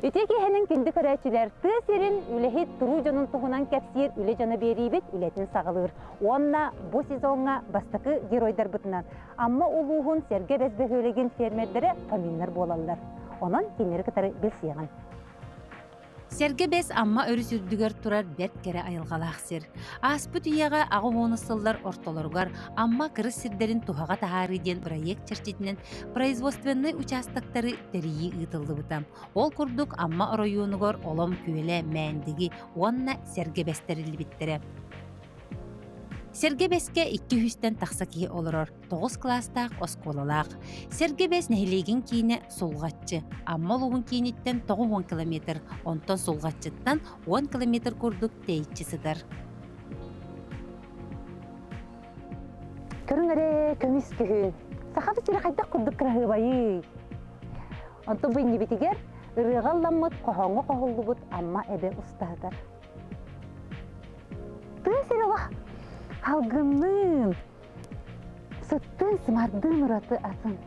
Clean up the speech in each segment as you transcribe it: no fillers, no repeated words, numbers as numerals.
Ити киэһэнин күндү көрөөччүлэр тыа сирин үлэһит туруу дьонун туһунан кэпсиир үлэ дьоно биэриибит үлэтин саҕалыыр. Уонна бу сезоҥҥа бастакы геройдарбытынан Амма улууһун Сэргэ Бэс бөһүөлэгин фермердэрэ Фоминнар буолаллар. Онон кинилэри кытары билсиэҕин. Сэргэ Бэс Амма өрүс үрдүгэр турар бэрт кэрэ айылҕалаах сир. Ааспыт үйэҕэ 80 сыллар ортолоругар Амма кырыс сирдэрин туһаҕа таһаарыы диэн бырайыак чэрчитинэн производственнай учаастактары тэрийии ыытыллыбыта. Ол курдук Амма оройуонугар Олом Күөлэ, Мээндиги уонна Сэргэ Бэс тэриллибиттэрэ. Сэргэ Бэскэ 200-тэн тахса киһи олорор, 9 кылаастаах оскуолалаах. Сэргэ Бэс нэһилиэгин киинэ Сулҕаччы. Амма улууһун кииниттэн 90 километр, онтон Сулҕаччыттан 10 километр курдук тэйиччи сытар. Көрүҥ эрэ көмүс күһүн. Сахабыт сирэ хайдах курдук кыраһыабайый? Онтон бу иннибитигэр ырыаҕа ылламмыт, хоһооҥҥо хоһуллубут Амма эбэ устаһытар. Тыа сирэ олох алгынныын, сыттыын-сымардыын ураты атын.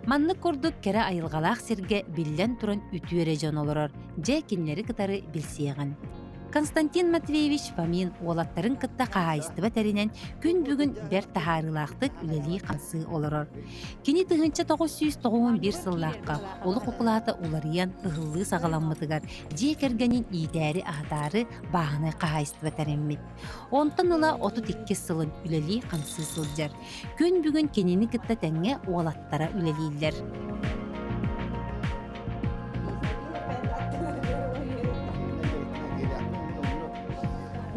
Маннык курдук кэрэ айылҕалаах сиргэ биллэн туран үтүө эрэ дьон олорор, дьэ кинилэри кытары билсиэҕин. Константин Матвеевич Фомин уолаттарын кытта хаһаайыстыба тэринэн күн бүгүн бэрт таһаарыылаахтык үлэлии-хамсыы олорор. Кини 1991 сыллаахха олох укулаата уларыйан ыһыллыы саҕаламмытыгар дьиэ кэргэнин иитээри-аһатаары бааһынай хаһаайыстыба тэриммит. Онтон ыла 32 сылын үлэлии-хамсыы сылдьар. Күн бүгүн кинини кытта тэҥҥэ уолаттара үлэлииллэр.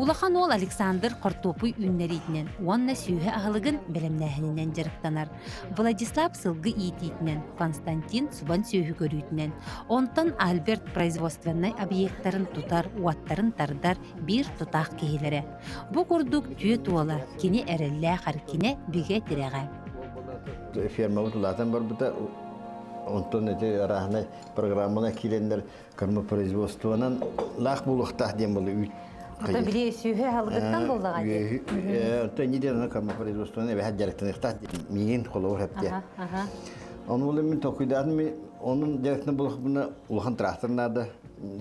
Улахан уол Александр хортуоппуй үүннэриитинэн уонна сүөһү аһылыгын бэлэмнээһининэн дьарыктанар. Владислав сылгы иитиитинэн, Константин субан сүөһү көрүүтүнэн, онтон Альберт производственнай объектарын тутар, уоттарын тардар биир тутаах киһилэрэ. Бу курдук түөрт уола кини эрэллээх эркинэ, бигэ тирэҕэ. Фермабыт улаатан барбыта, онтон ити арааһынай программалар киирэннэр кормопроизводствонан лаах буолуохтаах диэн буолла үүт Ото били сүөһү аһылыгыттан буоллаҕа дии. Оттон инньэ диэн кормопроизводствонан эбэһээт дьарыктаныахтаах миигин холобур эптиэ. Ону буолла мин толкуйдаатым онун дьарыктана буоллахпына улахан трактор наада,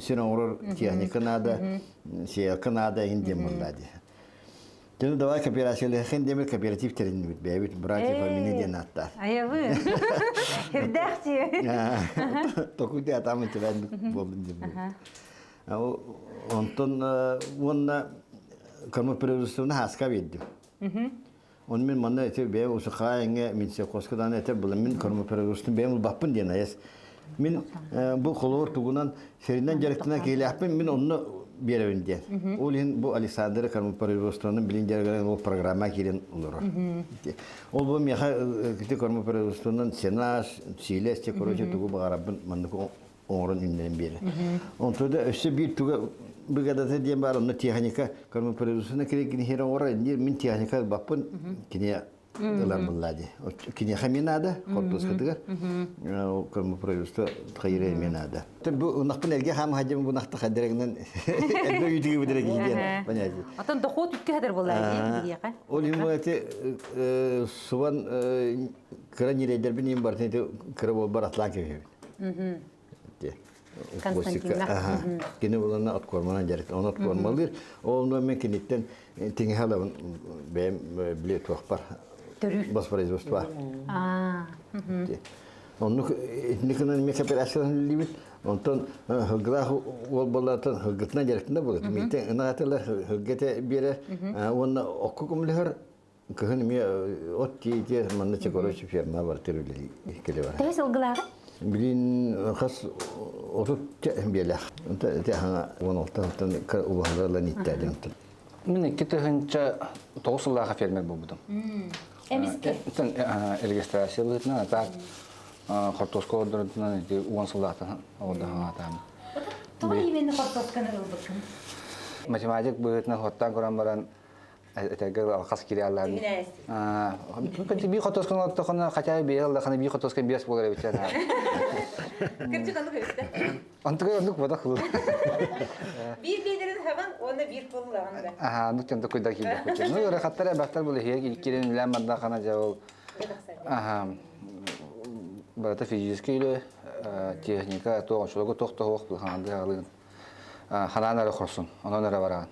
сир оҥорор техника наада, сеялка наада иһин диэн буолла дии. Дьону давай кооперациялыахын диэмир кооператив тэриннибит бэйэбит братья Фомины диэн ааттаах. Айабы. Ирдээх Токуйда атаамын түбээн буоллун диэн. Онтон уонна кормопроизводствоны хааска биэрдим. Оны мен манна эти бэйэ усухаа эҥэ минсельхозка даҕаны этэр буолан мин кормопроизводствоны бэйэм ылбаппын диэн айас. Мин бу холобур тугунан сиринэн дьарыктанан киһилээхпин мин онно биэрэбин диэн. Ол иһин бу Александр кормопроизводствоны билин дьарыгынан ол программа киирэн олорор. Ол бу миэхэ ити кормопроизводствонан сенаж, сиилэс, короче тугу баҕарарбын маннык оҥорон үүннэрэн биэрэр. Онто да өссө биир туга бригадата диэн баар, онно техника кормопроизводствоны кини оҥорор, мин техника ылбаппын, кини ылар булла дии. Киниэхэ эмиэ наада, хортуоскатыгар кормопроизводство хайыра эмиэ наада. Бу ынахпын эргэ хаам хадьым бу ынахта хадырыгынан эргэ үйдүгү бутыры киһи диэн понятие. Отон дохуот үккэ хадыр буолла диэхэ. Ол иһин эти субан кыра ньирэйдэрбин иин бартын ити кыра буолбар атлаан кэбиһэбин. Константинна. Кини булана откорманан дьарык. Оны откормалыыр. Ол мен киниттен тиҥэһэ алабын бэйэм биле туохпар. Воспроизводство. Оннук итини гынан мен кооперациялан үллибит. Онтон хылгылаах уол боллаатан хылгытынан дьарыктана болот. Миитен ынагатылар хылгете биэрэр. Уонна окку көмөлөһөр Кыһын эмиэ от тиийдиэ манна короче ферма бар төрүлэри кэле бар. Төһө сылгылааҕый? Билин хас 30 биэлэх. Онто хаҥа 16 сылтан улахан иттээдим. Мин 2009 сыллааха фермер буолбутум. Эмискэ? Регистрация быһыытынан, а так хортуоска ордорутунан ити 10 сыллаахтан ордоһоҥаатаам. Тоҕо именно хортуосканы ылбыккын? Математик быһыытынан хуоттаан көрөн баран этэргэ алхас кире аллаан. Би хотоскун оттохоно хотя бы биир аллахана би хотоскун биэс буолар эбит Кырдьык оннук эбит Онтуга оннук бодох хылы. Биир биэдэрин хабан уонна биир пуллаҕан да. Аха, оннук тен токуйда киирдэх. Ну, ырахаттар эбэхтэр бұл иһиэ кирен үлээн бардахана дьэ ол. Аха. Барыта физическэй үлэ, техника, туох оччолорго туох да суох ханаан аҕалыын ханаан эрэ хорсун, онон эрэ бараҕын.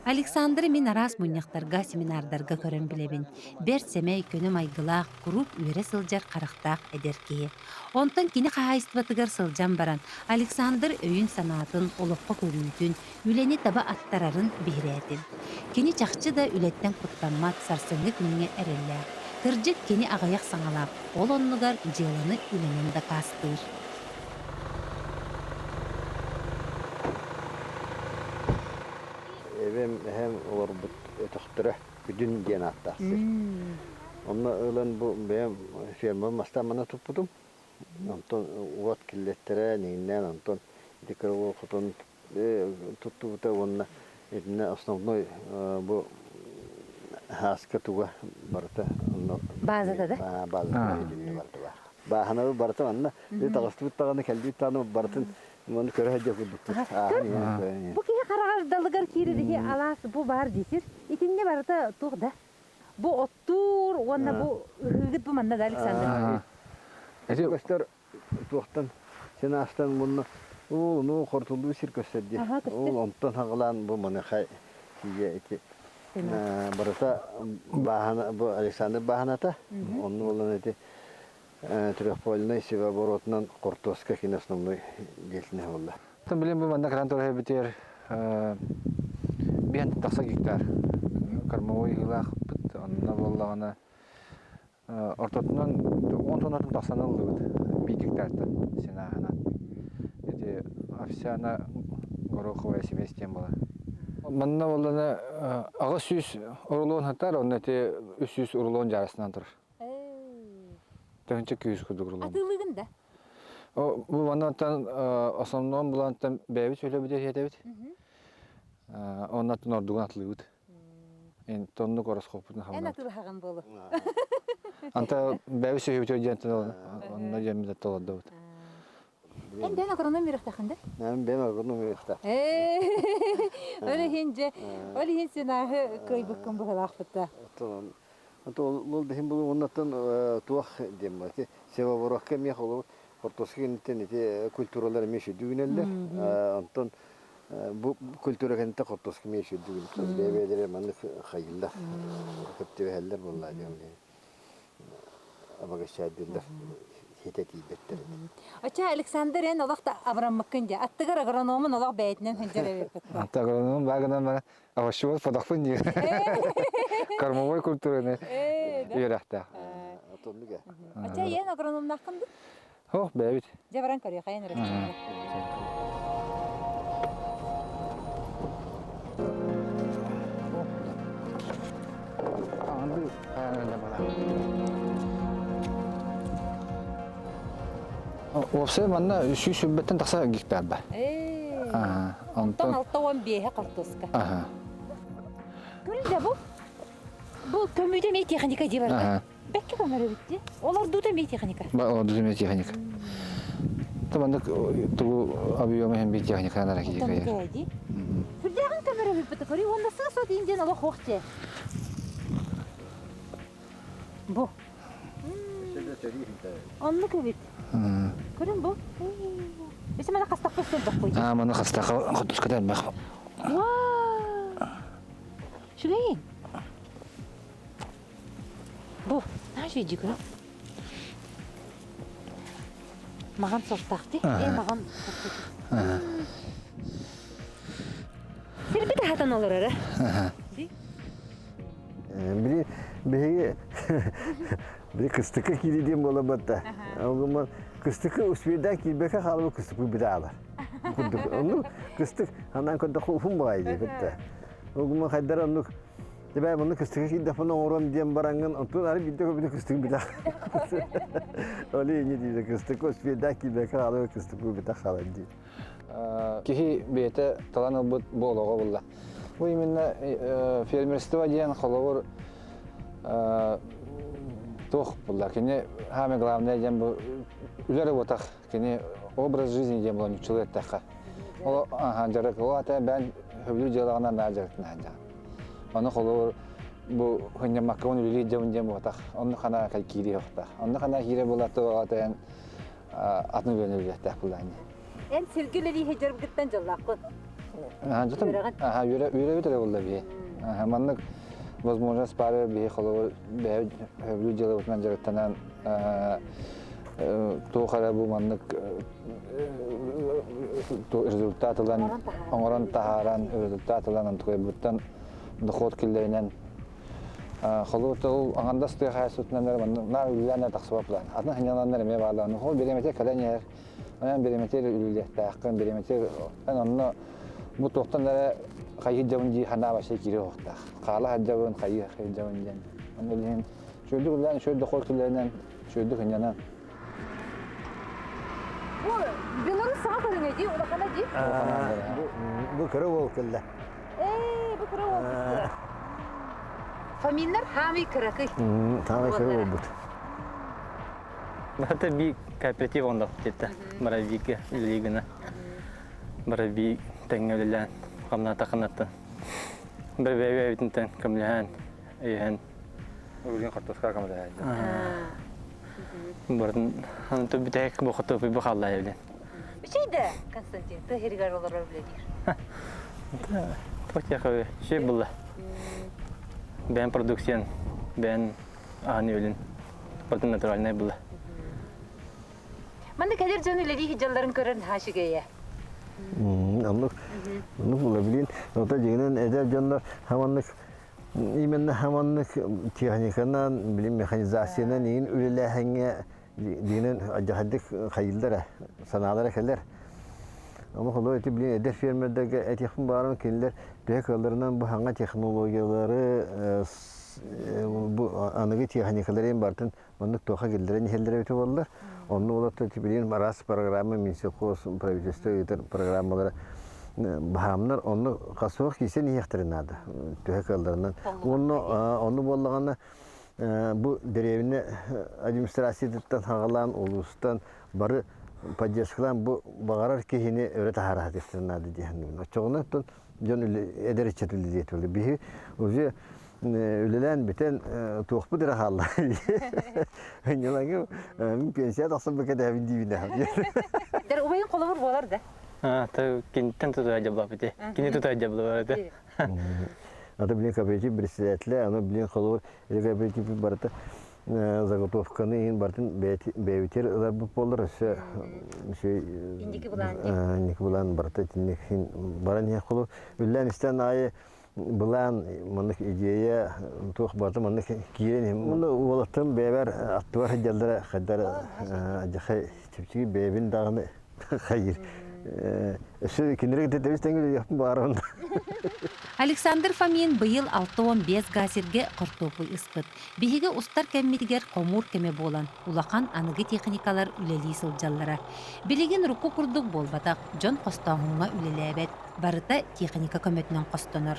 Александры мин араас мунньахтарга, семинардарга көрөн билэбин. Бэрт сэмэй, көнө майгылаах, куруук үөрэ сылдьар харахтаах эдэр киһи. Онтон кини хаһаайыстыбатыгар сылдьан баран, Александр өйүн-санаатын, олоххо көрүүтүн, үлэни таба аттарарын биһирээтим. Кини чахчы да үлэттэн куттаммат, сарсыҥҥы күҥҥэ эрэллээх. Кырдьык, кини аҕыйах саҥалаах, ол оннугар дьыаланы үлэнэн дакаастыыр. Эбэм, эһэм олорбут өтөхтөрө Күдүн диэн ааттаах сир. Онно ылан бу бэйэм фермабын мастаан манна туппутум. Онтон уот киллэттэрэ нигиннээн онтон ити кыра хотон туттубута уонна итиннэ основной бу һааска туга барыта онно Базата да? Базата итиннэ барыта баар. Бааһынабы барыта манна таҕыстыбыт даҕаны кэлбит даҕаны барытын Маны көрө сылдьар курдукпут. Бу киһи хараҕар далыгар киирэр иһи алаас бу баар диисир. Итиннэ барыта туох да? Бу оттуур уонна бу ыһыыгыт бу манна да Александр. Эти көстөр туохтан сен астан мунна уу ну хортулуу сир көстөр дии. Ол онтон хагалаан бу маныхай тиийэ ити барыта бааһана бу Александр бааһаната онну болан ити Трехпольнай севооборотунан хортуоска кини основной деятельность буолла. Билин бу манна кэлэн турар битер биэн тахса гектар кормовой ыһыылаахпыт. Онно буоллаҕына ортотунан 10 тоннатын тахсан ыллыбыт биир гектартан сенааһынан. Ити овсяна гороховая смесь диэн буолар. Манна буоллаҕына 800 рулон хатар, онно ити 300 рулон дьаарысынан турар. Тыһыынча күүс курдук рулон. Атыылыгын да? Бу маннаттан основном булантан бэйэбит сөйлөбүт иһэтэбит. Оннаттан ордугун атылыыбыт. Тоннук ороскуоппутун Эн хабынабыт. атылаһаҕын буолу. Анта бэйэбит сөйүбүт диэн онно диэн толордубут. Эн бэйэн агроном үөрэхтээххин да? Мен бэйэм агроном үөрэхтээх. Ол иһин дьэ, ол иһин сенааһы кыайбыккын быһалаахпыт да. Ол иһин булу оннаттан туох диэн бар севооборокка эмиэ холобур хортуоска кэнниттэн ити культуралар эмиэ сүрдүгүнэллэр. Онтон бу культура кэнниттэн хортуоска эмиэ сүрдүгүн бэйэ-бэйэлэрэ маннык хайыллар, көптүбэһэллэр буоллаа диэн обогащайдыыллар хитэ тиийбэттэр Оча Александр эн олох да абыраммыккын дии. Аттыгар агрономун олох бэйэтинэн сылдьар эбиппит. Атта агрономун баагынан бара овощевод подохпун диир. Кормовой культураны үөрэхтээх. Отоннуга. Оча эн агрономнааххын ду? Ох, бэйэбит. Дьэ баран көрүөхэ эн Уопсай манна 300 тахса гектар бар. Онтон 65 хортуоска. Көрүн да бу. Бу көмүүтэ эмиэ техника дии барда. Бэккэ көмөрөбүт дии. Олордуута эмиэ техника. Олордуута эмиэ техника. Табаннык тугу объема иһин биир техниканан эрэ киирэр. дии. Сүрдээҕин көмөрөбүппүт көрүй уонна сыа сот индиэн олох хуох дьэ. Бу. Оннук эбит. Көрүн бу. Бisi мана хастахпы сылдахпый. Аа, мана хастаха хотуска элбэх. Вау! Шүгейин. Бу, наша иди көрө. Маған сортақты. Э, маған Сирбит ахатан олор эрэ. Били биһиги били кыстыкка киирии диэн буола батта. Ол кыстыкка успейдаан киирбэккэ хаалбыт кыстыкпыт бүтэ аалар. Курдук. Оннук кыстык анан көрдөххө уһун баҕайы дии кытта. Ол хайдар оннук Дебэ муну кыстыкка киирдэхпинэ оҥоруом диэн бараҥҥын, онтун ары биирдэ көрбүтү кыстык бүтэ. Оли иньи диир кыстыкка успейдаан киирбэккэ хаалбыт кыстыкпыт бүтэ хаалар дии. Киһи бэйэтэ талан ылбыт бу олоҕо булла. Бу именно фермерство диэн холобур туох булла. Кини самое главное диэн бу үлэ работах кини образ жизни диэн буолан нуччалыы эттэххэ. Ол дьарык ол ата бэйэн сөбүлүүр дьыалаҕынан наар дьарыктана сылдьаҕын. Ону холобур бу хынньаммакка үлэлиир дьабын диэн буотах. Онно хана кай киири хохта. Онно хана киире була туотен атын үлэни үлэлиэхтээх булаани. Эн сиргэ үлэлии сылдьаргыттан дьоллооххун. Аха, үөрэбит эрэ буолла биһи. Маннык возможность баар биһи холобур бэйэ дьыалабытынан дьарыктанан туох эрэ бу маннык результат ылан оҥорон таһааран результат ылан онтукайбыттан доход киллэринэн холобур ол аҥардас тыа хаһаайыстыбатынан эрэ маннык наар үлэлээн эрэ тахсыбат план атын сынньаланнар эмиэ бааллар ол бириэмэтэ кэлэн иһэр онон бириэмэтигэр үлэлиэхтээххин бириэмэтигэр онно бу туохтан эрэ хайыы дьабын дии санаа вообще киириэ суохтаах хаала сылдьабын хайыы сылдьабын диэн онно билигин үчүгэйдик үлэлээн үчүгэй дохуот киллэринэн үчүгэйдик сынньанан Бу Беларусь саҥа көрүҥэ дии, улахана дии. Бу кыра уол кэллэ. Ээ, бу кыра уол кэллэ. Фоминнар хаамый кыракый. Хаамый кыра уолбут. Это би кооператив ондох дете. Барабиге үлэлигина. Бараби тэҥҥэ үлэлээн, хамната ханаттан. Бір бэйбэбитинтэн көмлөһөн, өйөһөн. Бүгүн хортуоска көмөлөһөн. Барын аны бүтэһик бу хоту бу халлаа эбилин. Үчүйдэ, Константин, тыа сиригэр олорор үлэлиир. Туох диэхэ үчүгэй булла. Бэйэн продукциян, бэйэн аһын үөлүн батын натуральнай булла. Манна кэлэр дьон үлэлии сылдьалларын көрөн наһаа үчүгэйэ. Оннук, оннук була билин. Ота дьиҥинэн эдэр дьоннор хаманнык именно хаманнык техниканан, билин механизациянан иин үлэлээһиҥҥэ дьиҥинэн адьахайдык хайыыллара, санаалара кэлэр. Ама холуо ити билин эдэр фермердэргэ этиэхпин баҕарабын кинилэр төһө кыалларынан бу саҥа технологиялары бу аныгы техникалары барытын маннык туохха киллэрэн иһэллэрэ эбитэ буоллар. Онно олорто билигин араас программа Минсельхоз правительство ыытар программалара баһаамнар онно хасуох киирсэн иһиэхтэрин наада төһө кыалларынан. Онно онну буоллаҕына бу дэриэбинэ администрациятыттан хаҕалаан улуустан бары поддержкалаан бу баҕарар киһини өрө таһаара сатыахтарын наада диэхин. Оччоҕуна дьон эдэр ыччат үлэлиэ этэ. Биһи уже үлэлээн бүтэн туохпут эрэ хаалла. Ынньалаҥы мин пенсия тахсан бэкэтэһэбин диибин Дэр убайын холобур буолар да. А, то киниттэн тутуа дьаблапыте. Кини тутуа дьаблабар этэ. Ата блин кооператив председателя, аны блин холобур кооператив барыта заготовканы иһин бартын бэйбитер ыларбыт буоллар өссө Индики былаан инники былаан барыта итинник баран иһэ холу үллээн истэн аайы былаан маннык идея туох барыта маннык киирэн иһин муну уолаттарым бэйэбэр аттыбар сылдьаллара хайдара дьахай чэпчэки бэйэбин даҕаны хайыр өссө кинилэри кытта тэбис тэҥ үлэлиэхпин баҕарабын. Александр Фомин быйыл 65 га сиргэ хортуоппуй ыспыт. Биһиги устар кэммитигэр хомуур кэмэ буолан, улахан аныгы техникалар үлэлии сылдьаллара. Билигин урукку курдук буолбатах, дьон хостооһуҥҥа үлэлээбэт, барыта техника көмөтүнэн хостонор.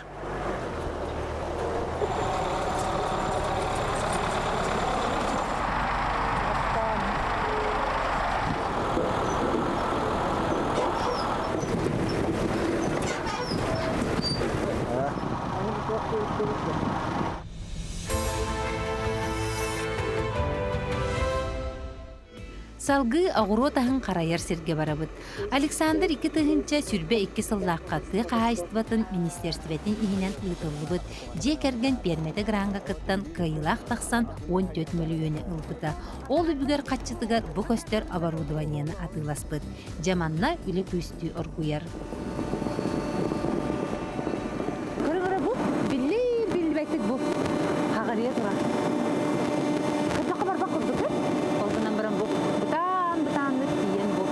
Салгыы оҕуруот аһын харайар сиргэ барабыт. Александр 2022 сыллаахха тыа хаһаайыстыбатын министиэристибэтин иһинэн ыытыллыбыт дьиэ кэргэн пиэрмэтэ граҥҥа кыттан кыайыылаах тахсан 14 мөлүйүөнү ылбыта. Ол үбүгэр харчытыгар бу көстөр оборудованиены атыыласпыт. Дьэ манна үлэ күстүү оргуйар. Көрүҥ бу биллии биллибэттик бу хаҕарыйа турар. Кырдахха барбах курдук Ол гынан баран бу бытаан бытааннык тиийэн бу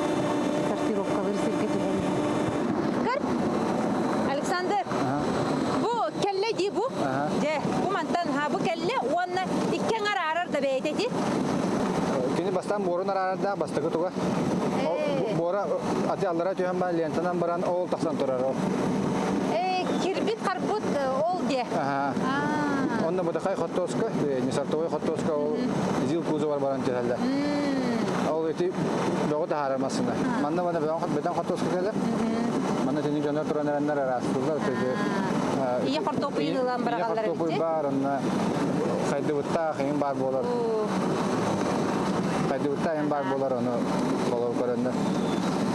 сортировкалыыр сиргэ түһэн иһэр. Көр, Александр, бу кэллэ дии бу. Дьэ, бу мантан ха бу кэллэ уонна икки аҥар аарар да бэйэтэ ити. Кини бастаан буорун араарардаах бастакы туга. Буора ати аллара түһэн баран лентанан баран ол тахсан турар ол. Кирбит харбыт ол де. Онно бытахай хоттуоска, не сортовой хоттуоска ол зил кузовар баран түһэллэр. Ол ити бөҕү таһаарар массыына. Манна мана бөҕөн бөтөн хоттуоска кэлэр. Манна тини дьоннор туран эрэннэр араастыллар. Ийэ хортуоппуйун ылан быраҕаллар Ийэ хортуоппуй баар, онно хайдыбыттаах иҥин баар буолар. Хайдыбыттаах иҥин баар буолар, ону толору көрөннөр.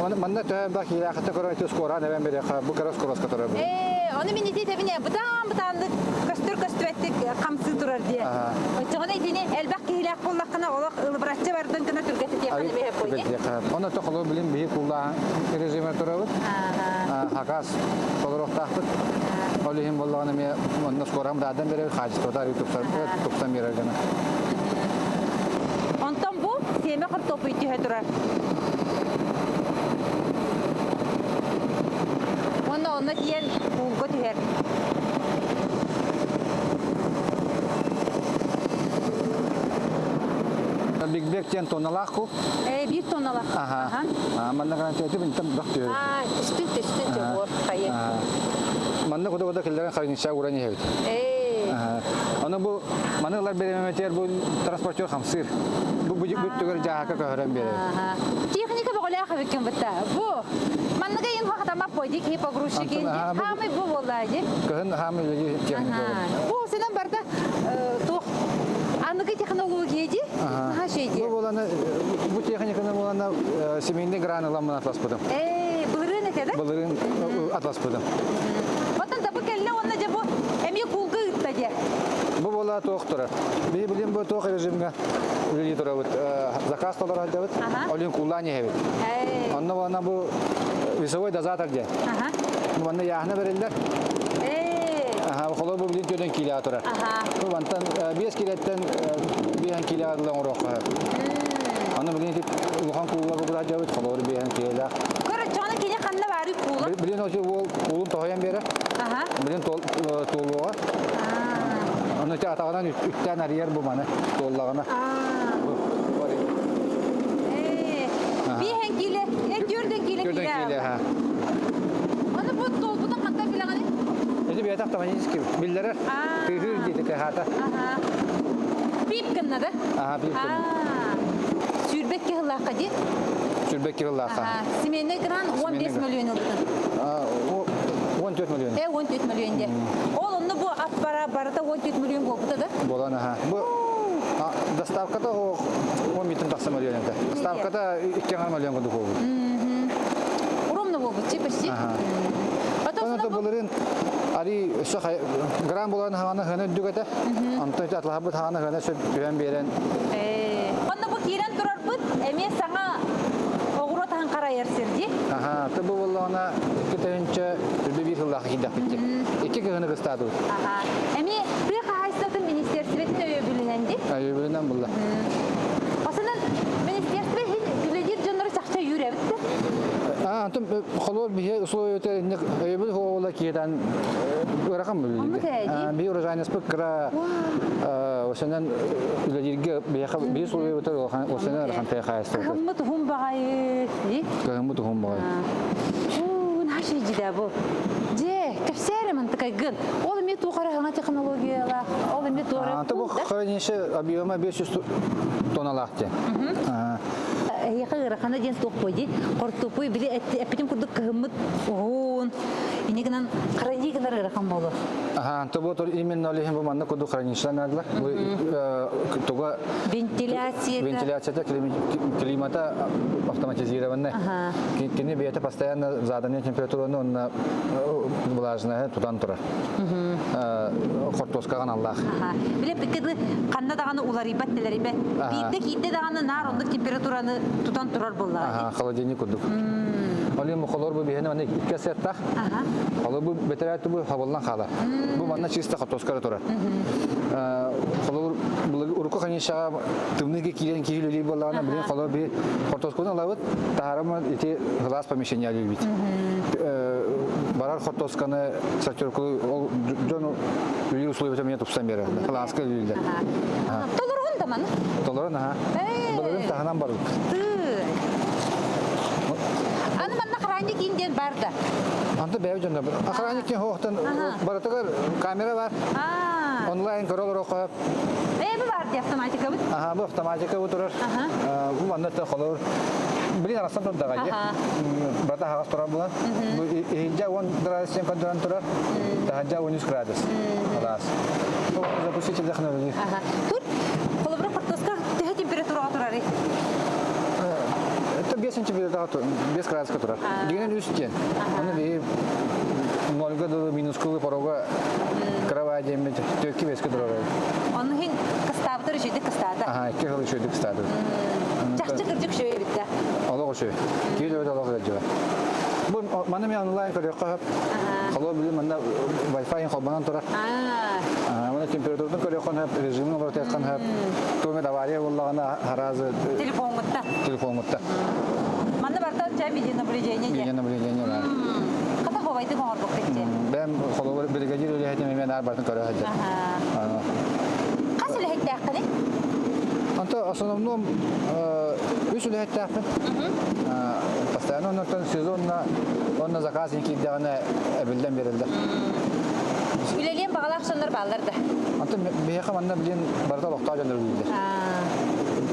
Оны манна төһө элбэх киилээхитэ көрөн ити скоран эбэн бириэхэ бу кыра скороска турар. Ээ, ону мин ити этэбин бытаан бытааннык көстөр көстүбэттик хамсыы турар диye. Оччоҕуна итини элбэх киһилээх буоллаххына олох ылыбыраччы бардын гына түргэтитиэххэ эмиэ буолуо. Оны тоқолу билин биһи куллааһын режиме турабыт. Хакас толоруохтаахпыт. Ол иһин буоллаҕына эмиэ онно скорам даадан берер, хаачыстыбата арыы тупсан биэрэр гына. Онтон бу сиэмэ хортуоппуй түһэ турар. Уонна онно тиийэн куулга түһэр. Бигбек диэн тонналаах кул. Э, биир тонналаах. Аха. Манна гарантия бинтэн бөх түһэр. Аа, түстүн түстүн дьобуор хайы. Манна куда-куда киллэрэн харынча уран иһэбит. Ээ. Аны бу маны ылар бириэмэтигэр бу транспортер хамсыыр. Бу бу бүттүгэр дьааһака көһөрөн биэрэр. Техника бөҕөлөөх эбиккин бытта. Бу манныга ин хахатама пойди киһи погрузчик хаамый бу буолла ди. Кыһын хаамый үлэги техника. Бу сенен барда туох аныгы технология ди. Наһаа шейди. Бу боланы бу техниканы боланы семейный гран ыламмын атласпытым. Ээ, былырыын этэ да? Былырыын атласпытым. Оттон да бу кэллэ уонна дьэ бу эмиэ куулга ыытта дьэ. Бу буола туох турар. Биһи билим бу туох режимҥэ үлэлии турабыт. Заказ толоро сылдьабыт. Олин кууллаан иһэбит. Онно уонна бу весовой дозатор диэн. Бу манна яһына бериллэр. Аха, холор бу билин төрдөн киилэҕэ турар. Бу мантан 5 килэттэн 5 килэҕэ дылы оҥоруохха сөп. Аны билин улахан куулга бу кутаадьабыт, холор 5 килэлээх. Көрө, кини ханна баарый куула? Билин осы уол куулун тоһуйан берер. Билин туолуоҕа. Аны ити атаҕынан үктээн арыйар бу маны туоллаҕына. Биэһэн киилэ, түөрдэн киилэ Түөрдэн киилэ, ха. Аны бу туолбутун хантан билэҕиний? Ити бэйэтэ автоматически биллэрэр. Тыһыыр диэти тыһаата. Пип гынна да? Аха, пип гынна. Сүүрбэт киһилаахха дии? Сүүрбэт киһилаахха. Семейный грант 15 миллион ылбытын. 14 миллион. Э, 14 миллион де. Ол онно бу аппара барыта 14 миллион буолбута да? Болан аха. Бу доставката 10 миллион тахса миллион это. Доставката 2 миллион курдук буолбут. Ровно буолбут, почти. Потом былырын ари өссө гран булан хаана хана үрдүк этэ. Онтон атлаһабыт хаана хана сөп түһэн биэрэн. Онно бу киирэн турарбыт эмиэ саҥа оҕуруот аһын харайар сир дии. Аха, ты бу боллоҕуна икки тыһыынча үрдү биир сыллаах киирдэхпит дии. Икки кыһыны кыстаатыбыт. Аха. Эмиэ тыа хаһаайыстыбатын министиэрстибэтин өйөбүлүнэн дии. Өйөбүлүнэн булла. Осынан министерство иһин үлэлиир дьоннору чахчы өйүүр эбит да? Аа, антон холор биһи условията өйөбүл хоолла киэтэн ыарахан бүлүлү. Би урожайность кыра осенен үлэлииргэ биһиэхэ биир условията осенен ыарахан тыа хаайыстыбыта. Кыһыммыт уһун баҕайы. Кыһыммыт уһун баҕайы. Уу, наша дьида бу. Дьэ, кэпсээрэ мантыкайгын. Ол эмиэ туох эрэ саҥа технологиялаах, ол эмиэ туох эрэ Тобу хранилище объема 500 тонналаах диэн. Эһиэхэ ыарахана диэн туох буой Хортуоппуй били эппитим курдук кыһыммыт уһун, ини гынан хранить гынар ыарахан буолуо. Аха, то бу именно ол иһин бу манна курдук хранилище наадалар. Туга вентиляцията вентиляцията климата автоматизированный. Кини бэйэтэ постоянно заданная температураны онно влажная тутан турар. Хортуоскаҕын аллаах. Биле биккеды ханна даҕаны уларыйбат телерибет. Биирдэ киирдэ даҕаны наар оннук температураны тутан турар буоллаҕа. Холодильник курдук. Олин холор бу биһини манна икки сыаттаах. Холор бу бэтэрээт бу хабыллан хаалар. Бу манна чисто хортуоскара турар. Холор урукку ханишаҕа тымныыга киирэн киһи үлэлиир буоллаҕына билин холор би хортуоскуну ылабыт таһаарама ити глаз помещение үлэлиибит. Барар хортуосканы сортировку ол дьон үлэлиир условията эмиэ тупсан биэрэр. Кылааска үлэлииллэр. Толоругун да маны? Толорун аха. Былырын таһынан барбыт. Аны манна охранник иин диэн бар да? Анты бэйэ дьонно. Охранник диэн хоохтан барытыгар камера бар. Онлайн көрө олороххо. Ээ бу бар ди автоматикабыт. Аха, бу автоматика бу турар. Бу манна холор. Билин арахсан турдаҕа дии. Бата хаҕас турар буолан. Бу иһирдьэ 10 градус диэн көрдөрөн турар. Таһырдьа 13 градус. Алаас. Бу запустить технологии. Тут холобура хортуоска төһө температураҕа турарый? Это 5 сантиметрға 5 градуска турар. Дегенен үс диэн. Аны биһи нольга дылы минускулы порога кровать диэммит төкки беске турар. Ону хин кыстаабытар үчүйдүк кыстаата. Аха, икки хыл үчүйдүк кыстааты. Чахчы кырдьык үчүгэй эбит да. Олох үчүгэй. Киһи да олох ыалдьыба. Бу манна мен онлайн көрүөххэ сөп. Холо били манна Wi-Fi холбонон турар. Мана температуратын көрүөххэ сөп, режимин олорутуохха сөп. Туомет авария буоллаҕына харазы Телефоҥҥутта. Телефоҥҥутта. Манна барта чай видеонаблюдение. Видеонаблюдение бар. Хата ховайды оҥорбуккут дии. Бэм холобур бригадир үлэһитин эмиэ наар бартын көрө сылдьар. Хас үлэһиттээххиний? Онто основном үс үлэһиттээхпин. Постоянно оннортон сезонна онно заказ киирдэҕинэ эбиллэн биэрэллэр. Үлэлиэн баҕалаах дьоннор бааллар да. Онтон биһиэхэ манна билин барыта олохтоох дьоннор үлэлииллэр.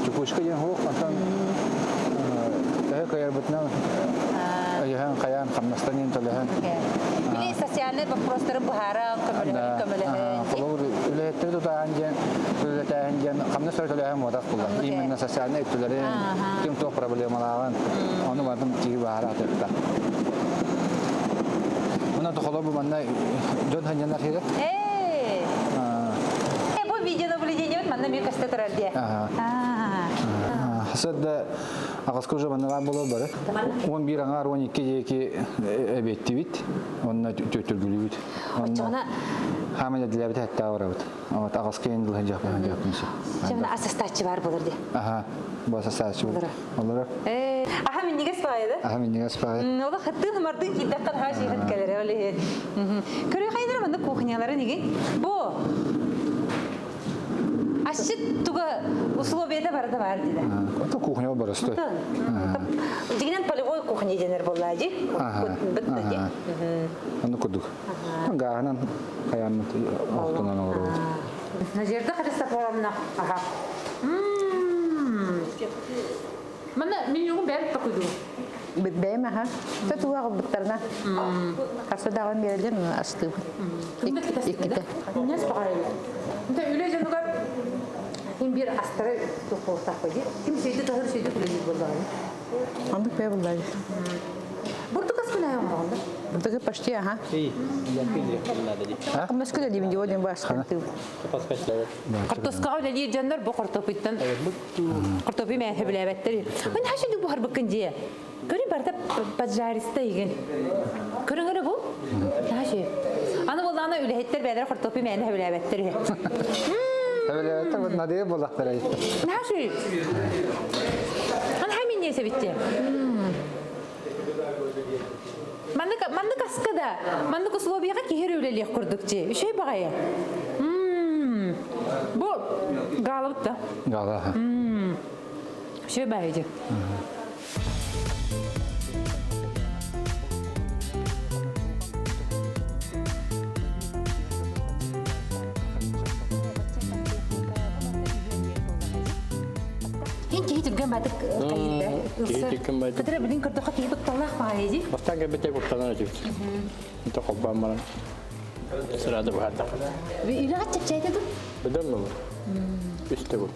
Чукушка диэн суох, онтон төһө кыайарбытынан өйөһөн, хайаан, хамнастан иһин төлөһөн. Били социальнай вопростары быһааран, көмөлөһөн, көмөлөһөн. Холобур, үлэһиттэри тутааһын диэн, үлэлэтээһин диэн хамнас төлөһөн буотах буолла. Именно социальнай өттүлэрин, ким туох проблемалааҕын, ону барытын киһи баара атыахта. Мына холобур манна дьон ханньанар сирэ. Бу видеонаблюдение манна мен көстө турар дии. Хасад аҕаска уже манныгаан болор бары. 11 аҥаар 12 диэки эбиэттибит. Онно төттөргүлүбүт. Оччоҕуна Хааман эдилэбит хаттаа барабыт. Вот аҕаска ен дылһын жаппын жаппын. Чөмүнэ асастааччы бар болор дии. Аха. Бу асастааччы болор. Аха миннигес баайы да? Аха миннигес баайы. Ола хаттын мардын киирдэххин хааш иһит кэлэрэ ол иһин. Көрүү хайдара манна кухняларын игин. Бу Асчыт туга условията барыта бар диде. Это кухня барысты. Дигинен полевой кухня денер болла ди. Бытты ди. Аны курдук. Гааһынан хаянмыт охтунан олорбут. Надежда Христофоровна. Ага. Манна менюгун бәрі токуйду. Бэйэм аха. Татуга буттарна. Хаса даҕан биэрэллэр астыыбын. Иккитэ. Нес баҕайы. Инте үлэ дьонугар ким бир астары тухуохтаах дии. Ким сүйді таһыр сүйді күлүнүр буоллаҕын. Оннук бэйэ буллар. Бурдук ас күнэ оҥоҕунда. Бурдук почти аха. Мөскүлэ диибин дии один баастыыбын. Хортоскаҕа үлэлиир дьоннор бу хортопуйтан хортопуй мэ сөбүлээбэттэр. Мин хашыды буһарбыккын дии. Көрү барда поджариста игин. Көрүҥ бу? Хаши. Аны боллаана үлэһиттэр бэйэлэр хортопуй мээнэ сөбүлээбэттэр үһү. Сөбүлээбэттэр вот надыйы буоллахтара. Хаши. Аны хамин себитти. Маннык маннык аска да, маннык условияга киһи үлэлиэх курдук дии. Үчүгэй баҕайы. Бу гаалабыт да. Гаала. Үчүгэй баҕайы дии. Ин киһи түргэн баатык хайыта. Киһи түргэн баатык. Кытара билин көрдөхө киһи кутталлаах баҕайы дии. Бастаан кэлбитэ куттанар этибит. Инте холбоон баран сырады баһардах. Үлэҕэ чэпчээтэ дуу? Быдан бу. Үстэ бу.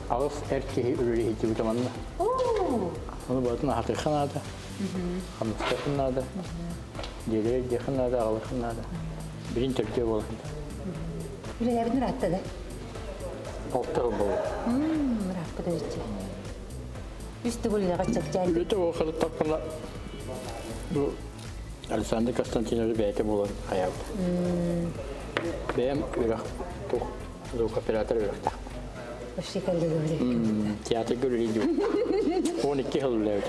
Аҕыс эр киһи үлэлиһитибитэ манна. Ону барытын аһатыахха наада. Хамнастыахха наада. Дьиэлэрэ диэххэ наада, аҕалыахха наада. Билин төрдүө буолан. Үлэлээбитин ыраатта да? Алта сыл буолла. Ырааппыт эбит. Үс төгүл үлэҕэ чэпчээн. Үлэтэ буолхата таппала бу Александр Константинович бэйэтэ буолан хайаабыт. Бэйэм үрэх тух звукооператор үрэхтээх. Вообще коллега Театрга үлэлиир 12 сыл үлэлээбит.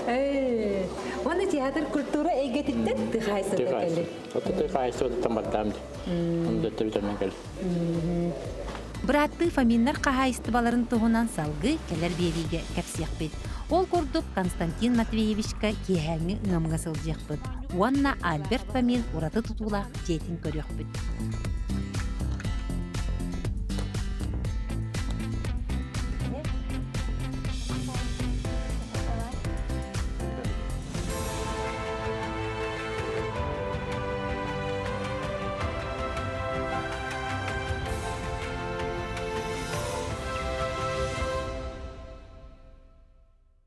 Уонна театр культура эйгэтиттэн тыхайсыта кэлли. Ото тыхайсыта бардаам ди. Онда төбүтөнөн кэлли. Бырааттыы Фоминнар хаһаайыстыбаларын туһунан салгыы кэлэр биэриигэ кэпсиэхпит. Ол курдук Константин Матвеевичка киэһээҥҥи ыамҥа сылдьыахпыт уонна Альберт Фомин ураты тутуулаах дьиэтин көрүөхпүт.